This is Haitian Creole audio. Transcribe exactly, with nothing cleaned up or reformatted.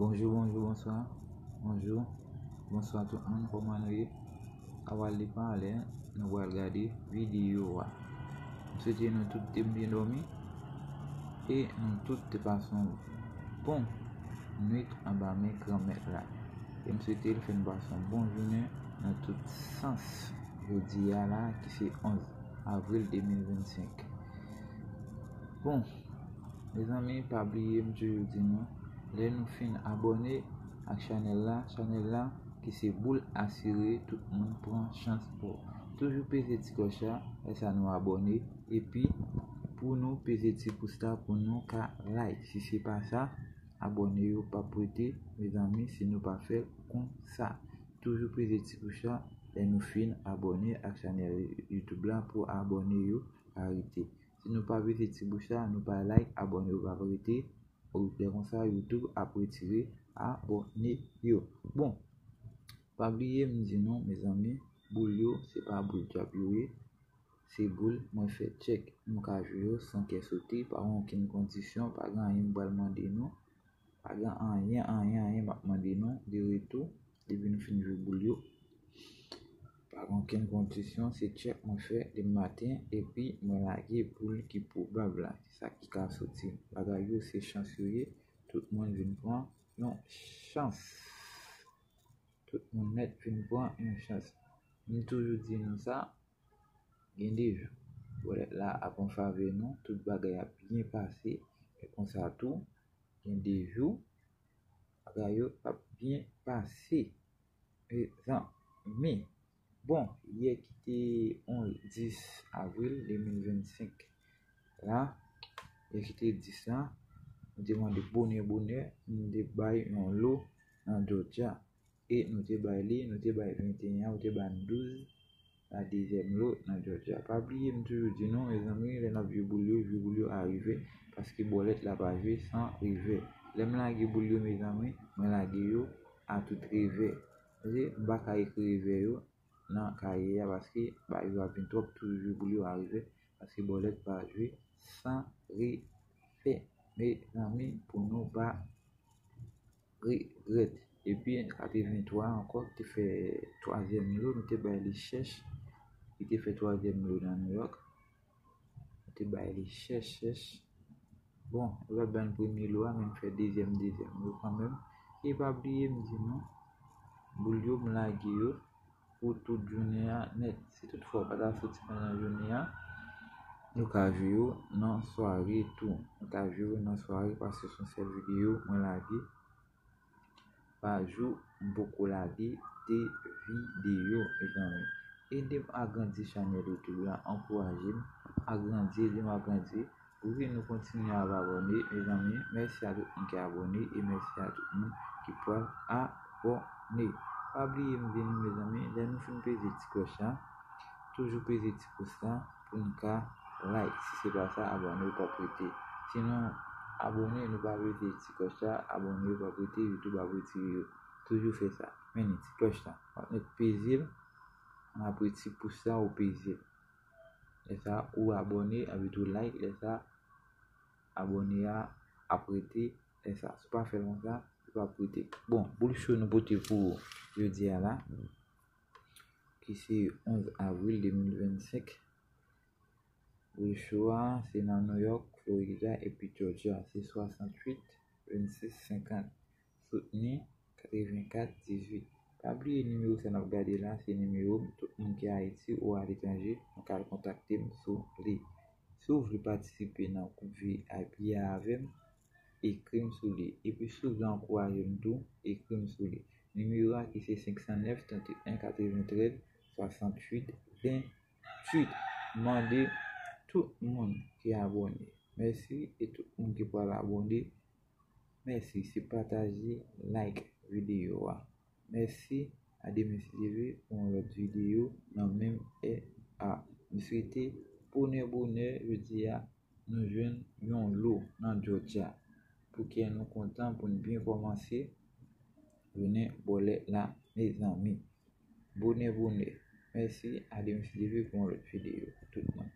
Bonjou, bonjou, bonswa. Bonjou. Bonswa tout moun, kòman nou ye? Sa pral depann lè nou pral gade videyo a. M swete nou tout te byen dòmi e nou tout te pase yon bon nwit anba men Granmèt la. E m swete l fè n pase yon bon jounen nan tout sans jodi a la ki se onz avril de mil vennsenk. Bon, mezanmi, pa bliye m toujou di nou, lè nou fin abòne ak chanèl la, chanèl la ki se boul asire, tout moun pran chans pou toujou peze ti klòch la, lè sa nou abòne, epi pou nou peze ti pous la pou nou ka like. Si se pa sa, abòne yo p ap rete, mezanmi, si nou pa fè l konsa. Toujou peze ti klòch la, lè nou fin abòne ak chanèl YouTube la pou abòne yo pa rete. Si nou pa peze ti klòch la, nou pa like, abòne yo p ap rete. Ou lè konsa, YouTube ap retire abòne yo. Bon, pa bliye m di nou, mezanmi, boul yo, se pa boul djab yo ye. Se boul mwen fè tchèk. Nou ka jwe yo san kè sote, pa gen okenn kondisyon, pa gen anyen m pral mande nou. Pa gen anyen, anyen, anyen m ap mande nou de retou depi nou fin jwe boul yo. Pa gen okenn kondisyon, se tchèk mwen fè demen maten epi mwen lage boul ki pwobab la, sa ki ka soti. Bagay yo se chans yo ye, tout moun vin pran yon chans. Tout moun nèt vin pran yon chans. M toujou di nou sa, gen de jou bòlèt la ap an favè nou, tout bagay ap byen pase, men konsa tou, gen de jou, bagay yo p ap byen pase. Mezanmi, bon, yè ki te onz, dis avril de mil vennsenk la, yè ki te dis la, nou te mande bonè bonè, nou te bay yon lo nan Georgia. E nou te bay li, nou te bay venteyen an, ou te bay nou douz la dezyèm lo nan Georgia. Pa bliye m toujou di nou, mezanmi, lè n ap jwe boul yo, jwe boul yo a revè, paske bòlèt la pa jwe san revè. Lè m lage boul yo, mezanmi, mwen lage yo a tout revè. Paske m pa ka ekri revè yo nan kaye a, paske bagay yo ap vin twòp, toujou jwe boul yo a revè, paske bòlèt pa jwe san revè. Mezanmi, pou nou pa regrèt. Epi katrevenntwa ankò, ki te fè twazyèm lo, nou te bay li chèch. Li te fè twazyèm lo nan New York. Nou te bay li chèch, chèch. Bon, yo pa t ban n premye lo a, men m fè dezyèm, dezyèm lo kanmenm. E pa bliye m di nou, boul yo m lage yo pou tout jounen an nèt. Si toutfwa w pa ta soti pandan jounen an, nou ka jwe yo nan sware tou. Nou ka jwe yo nan sware paske se yon sèl videyo mwen lage pa jou, m poko lage de videyo, mezanmi. Ede m agrandi chanèl YouTube la, ankouraje m agrandi, ede m agrandi. Pou ke nou kontinye ap abòne, mezanmi, mèsi a tout moun ki abòne e mèsi a tout moun ki pral abòne. Pa bliye m di nou, mezanmi, lè nou fin peze ti klòch la, toujou peze ti pous la pou n ka like. Si se pa sa, abòne yo p ap rete. Si nou abòne, nou pa peze ti klòch la, abòne yo p ap rete, YouTube ap retire yo. Toujou fè sa. Men ti klòch la. W ap mèt peze l, apre ti pous la, ou peze l. Lè sa, ou abòne, epi tou like, lè sa, abòne a ap rete, lè sa. Si w pa fè l konsa, li p ap rete. Bon, boul cho nou pote pou jodi a la, ki se onz avril de mil vennsenk. Boul cho a, se nan New York, Florida, epi Georgia. Se swasanntuit, vennsis, senkant. Soutni, katrevenkat, dizuit. Pa bliye nimewo sa n ap gade la, se nimewo m. Tout moun ki Ayiti ou aletranje, nou ka al kontakte m sou li. Si w vle patisipe nan gwoup V I P a avè m, ekri m sou li. Epi si w vle ankouraje m tou, ekri m sou li. Nimewo a ki se senk san nèf, trannteyen, katreventrèz, swasanntuit, venntuit. Mande tout moun ki abòne. Mèsi e tout moun ki pral abòne. Mèsi, se pataje, like videyo a. Mèsi a Demen Si Dye Vle pou yon lòt videyo nan menm è a. M swete bonè bonè jodi a nou jwenn yon lo nan Georgia. Pou kè nou kontan, pou n byen kòmanse jounen bòlèt la, mezanmi. Bonè bonè. Mèsi a Demen Si Dye Vle pou yon lòt videyo. Tout moun.